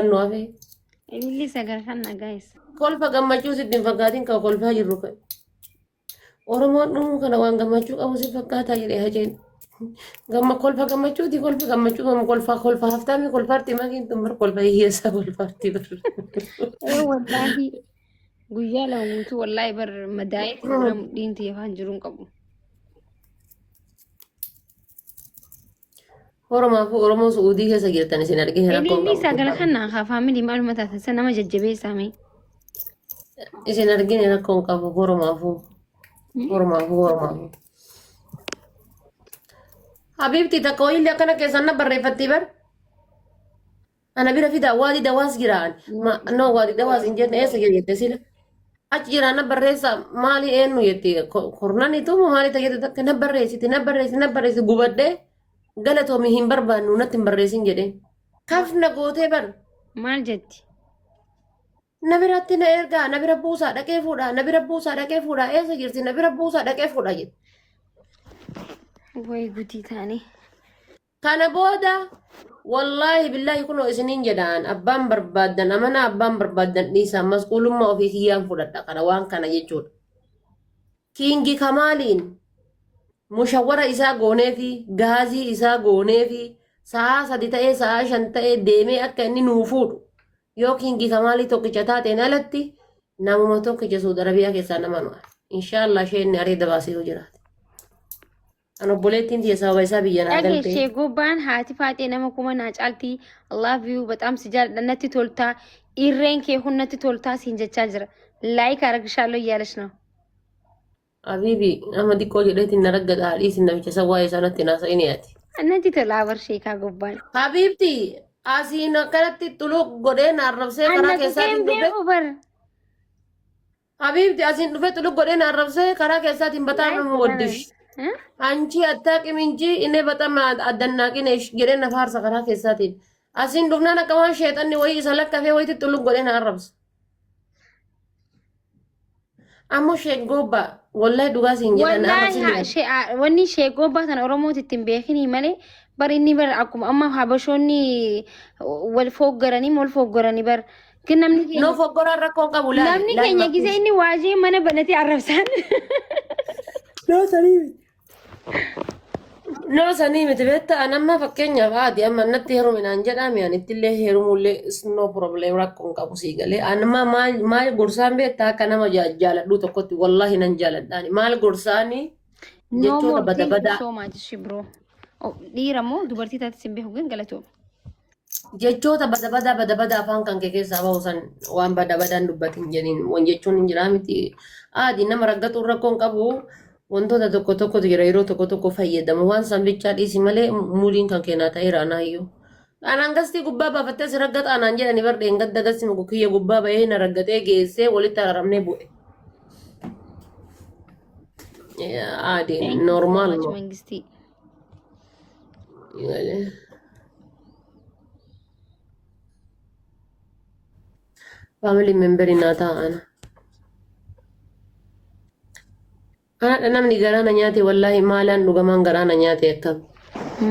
nu hafe. Ililli sagal kana guys. Kolfa gammachuu sitti hin fakkaatin kan kolfaa jirru kan. Oromoon dhumuu kana waan gammachuu qabu si fakkaataa jedhee hajeen. Gamma kolfa gammachuuti kolfa gammachuu mamu kolfa kolfa haftaami kolfaarti makiin tun bar kolfa hiyyeessaa kolfaarti bar. Ee wallaahi guyyaa 2 guutuu wallaahi bar madaa'ee jira mudhiin tiyya afaan jiruun qabu. Oromaafuu Oromoo Su'uudii keessa jirtan isin argine rakkoon Ililli qabu. sagal kana haa faamilii maaluma taatan san nama jajjabeessaa mee. Isin argine rakkoon qabu Oromaafuu. Oromaafuu Oromaafuu. Habiibti takka wayiillee akkana keessan na barreeffatti bar. Ana bira fidaa waadi dawaas jiraan. No waadi dawaas hin jenne eessa jira jette sila. Achi jiraa na barreessa maali eenyu jette kornani tumu maali tajaajila takka na barreessiti na barreessi na barreessi gubadhee galatoomi hin barbaannu natti hin barreessin jedhee. Kaf na gootee bar. Maal jetti? Na biratti na ergaa na bira buusaa dhaqee fuudhaa na bira buusaa dhaqee fuudhaa eessa jirti na bira buusaa dhaqee fuudhaa jette. Way gutii taane. Kana booda wallaahi billaahi kunoo isiniin jedhaan abbaan barbaaddan amanaa abbaan barbaaddan dhiisaa masquulummaa ofii kiyyaan fudhadha kana waan kana jechuudha. Kiingi Kamaaliin mushawwara isaa gooneefi gaazii isaa gooneefi sa'aa 3 ta'ee sa'aa 5 ta'ee deemee akka inni nuu fuudhu yoo Kiingi Kamaalii tokkicha taateen alatti namuma tokkicha Suudi Arabiyaa keessaa nama nu'a. Inshaallah isheen inni areeda baasee yoo jiraate. An obboleettiin tiyya sababa isaa biyya naa Dhage galtee. ishee gobbaan haati faaxee nama kuma naa caalti love you በጣም si jaalladha natti toltaa irreen kee kun natti toltaa siin jechaa jira like aragishaaloo እያለች ነው Habiibi nama xiqqoo jedheetiin na raggata haadhiisin namicha san waa'ee isaa natti naasa'ini ati. natti tolaa bar sheekaa gobbaan Habiibti asiin akkanatti xuluq godhee na arrabsee karaa anna tuqeen keessaatiin dhufe. beeku bar Habiibti asiin dhufee xuluq godhee na arrabsee karaa keessaatiin bataa like nama godhaa woddish. Anchi attaaqim inji inni baxam addannaaqin jedhee na faarsa karaa keessaatiin. Asiin dhufnaan akka waan sheexanni wayii isa lakkafee wayiitti xuluq godhee na arrabsa. Ammoo sheek gobbaa wallahi dhugaa siin jedha na Wallaahi arrabsin haa jedhan. wanni ishee gobbaa tana Oromootti ittiin beekinii malee bar inni bar akkuma amma habashoonni wal fooggaranii wal fooggaranii bar Kin namni No keenya foggoraan rakkoon qabu laali. namni Laali keenya gisee makkuus. inni waajee mana banatee arrabsaan. No sanii miti. No sanii miti beektaa an amma fakkeenyaaf haati amma natti heerumi naan jedhaami ani ittillee heerumullee is no problem rakkoon qabu sii galee an amma maal maal gorsaan beektaa akka nama jaaladhuu tokkotti wallaahi nan jaaladhaani maal gorsaani No jechoota more bada thank you badaa so much bro. Oh, dhiira moo dubartii taate sin beeku gan galatoom. Jechoota bada badaa bada badaa afaan kan kee keessaa bahu san waan bada badaan dubbatin jedhin wan jechuun hin jiraa miti. Aadi nama raggatuun rakkoon qabu wantoota tokko tokkotu jira yeroo tokko tokko fayyadamu waan san bichaa dhiisi malee muliin kan keenaa ta'eera anaayyuu. Anaan gastii gubbaa baafattee si raggata anaan jedhani bar dheengadda gasti muku kiyya gubbaa bahee na raggatee geessee walitti araaramnee bu'e. Aadi Thank you so normaal much moo. Mangistii. Family member naa ta'a ana. Haadha namni garaa na nyaate wallaahi maalaan dhugamaan garaa na nyaate akkam.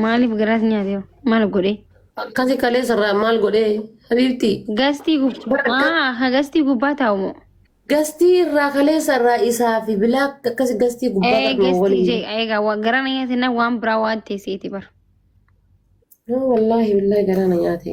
Maaliif garaas nyaate maal godhee? Akkasi kaleessa irraa maal godhee habiibti. Gastii gubbaa haa gastii gubbaa taa'u moo? Gastii irraa kaleessa irraa isaa fi bilaa akkasi gastii gubbaa Ee qabnu gastii waliin. jee egaa garaa na nyaate na waan biraa waan teesseeti bara. Wallaahi billaahi garaa na nyaate.